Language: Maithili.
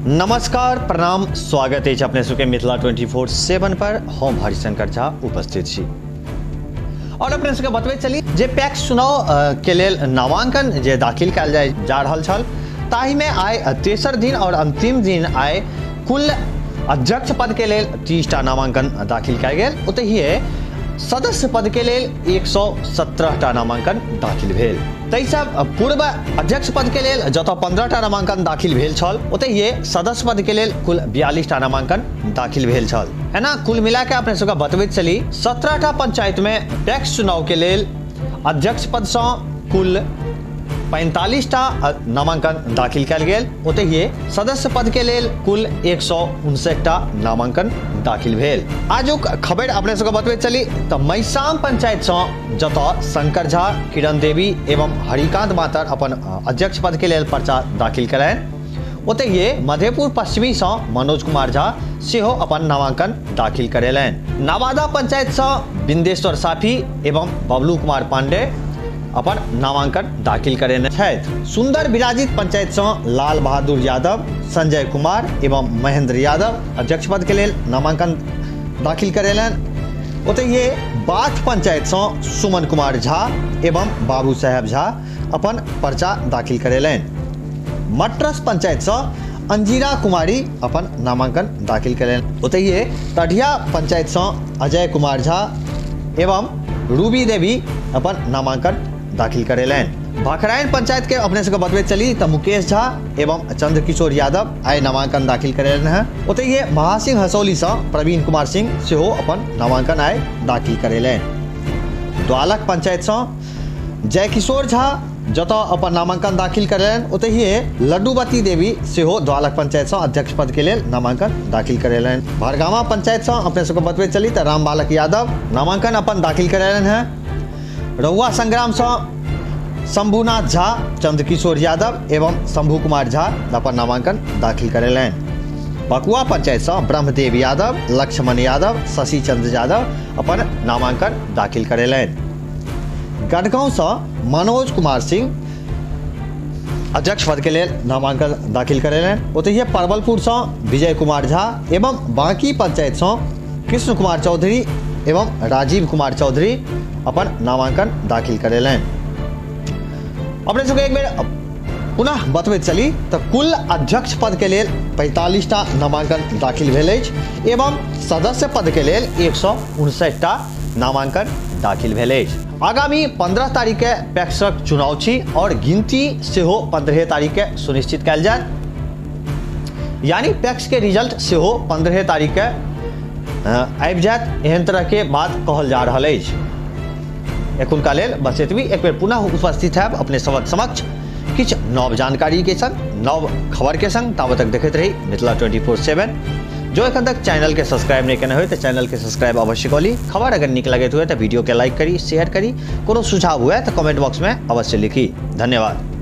नमस्कार, प्रणाम, स्वागत अछि अपने सबके मिथिला 24/7 पर। हम हरिशंकर झा उपस्थित छी और अपने सबके बतबैत चली जे पैक्स चुनाव के लेल नामांकन जे दाखिल कयल जा रहल छल ताहिमे आइ तेसर दिन और अंतिम दिन आइ कुल अध्यक्ष पद के लेल 30 टा नामांकन दाखिल कयल गेल। ओतहिए सदस्य पद के लेल 117 टा नामांकन दाखिल भेल। ताहिसँ पूर्व अध्यक्ष पद के लेल जतऽ 15 टा नामांकन दाखिल भेल छल ओतहिए सदस्य पद के लेल कुल 42 टा नामांकन दाखिल भेल छल। एना कुल मिला के अपने सबके बतबैत चली 17 टा पंचायत में पैक्स चुनाव के लेल अध्यक्ष पद सँ कुल 45 टा नामांकन दाखिल कयल गेल। ओतहिए सदस्य पद के लेल कुल 159 टा नामांकन दाखिल भेल। आजुक खबर अपने सबके बतबैत चली तऽ मैसाम पंचायत सँ जतऽ शंकर झा, किरण देवी एवं हरिकांत मातर अपन अध्यक्ष पद के लेल पर्चा दाखिल कयलनि, ओतहिए मधेपुर पश्चिमी सँ मनोज कुमार झा सेहो अपन नामांकन दाखिल करेलनि। नवादा पंचायत सँ बिंदेश्वर साफी एवं बबलू कुमार पांडे अपन नामांकन दाखिल करेने छथि। सुंदर विराजित पंचायत सँ लाल बहादुर यादव, संजय कुमार एवं महेंद्र यादव अध्यक्ष पद के लेल नामांकन दाखिल करेलनि। ओतहिए बाथ पंचायत सँ सुमन कुमार झा एवं बाबू साहेब झा अपन पर्चा दाखिल करेलनि। मटरस पंचायत सँ अंजीरा कुमारी अपन नामांकन दाखिल करेलनि। ओतहिए तढ़िया पंचायत सँ अजय कुमार झा एवं रूबी देवी अपन नामांकन दाखिल करेलनि। भखराइन पंचायत के अपने सबके बतबैत चली तऽ मुकेश झा एवं चंद्रकिशोर यादव आइ नामांकन दाखिल करेलनि हैं। ओतहिए महासिंह हसौली सँ प्रवीण कुमार सिंह सेहो अपन नामांकन आइ दाखिल करेलनि। द्वालक पंचायत सँ जयकिशोर झा जतऽ अपन नामांकन दाखिल करेलनि, ओतहिए लड्डूवती देवी सेहो द्वालक पंचायत सँ अध्यक्ष पद के लेल नामांकन दाखिल करेलनि। भरगामा पंचायत सँ अपने सबके बतबैत चली तऽ राम बालक यादव नामांकन अपन दाखिल करेलनि हैं। रहुआ संग्राम सँ शंभुनाथ झा, चंद्रकिशोर यादव एवं शंभू कुमार झा अपन नामांकन दाखिल करेलनि। बकुआ पंचायत सँ ब्रह्मदेव यादव, लक्ष्मण यादव, शशि चंद्र यादव अपन नामांकन दाखिल करेलनि। गढ़गांव सँ मनोज कुमार सिंह अध्यक्ष पद के लेल नामांकन दाखिल करेलनि। ओतहिए परवलपुर सँ विजय कुमार झा एवं बांकी पंचायत सँ कृष्ण कुमार चौधरी एवं राजीव कुमार चौधरी अपन नामांकन दाखिल करेलनि। अपने सबके एक बेर पुनः बतबैत चली तऽ कुल अध्यक्ष पद के लेल 45 टा नामांकन दाखिल भेल अछि एवं सदस्य पद के लेल 159 टा नामांकन दाखिल भेल अछि। आगामी 15 तारीख के पैक्सक चुनाव छी और गिनती सेहो 15 तारीख के सुनिश्चित कयल जायत, यानी पैक्स के रिजल्ट सेहो 15 तारीख के आबि जायत, एहन तरह के बात कहल जा रहल अछि। एखुनका लेल बस एतबी। एक बेर पुनः उपस्थित हैब अपने सबक समक्ष किछु नव जानकारी के संग, नव खबर के संग। ताबत तक देखैत रही मिथिला 24/7। जो एखन तक चैनल के सब्सक्राइब नहीं केने होय तऽ चैनल के सब्सक्राइब अवश्य कऽ ली। खबर अगर नीक लगैत हुए तऽ वीडियो के लाइक करी, शेयर करी। कोनो सुझाव हुए तऽ कमेंट बॉक्स में अवश्य लिखी। धन्यवाद।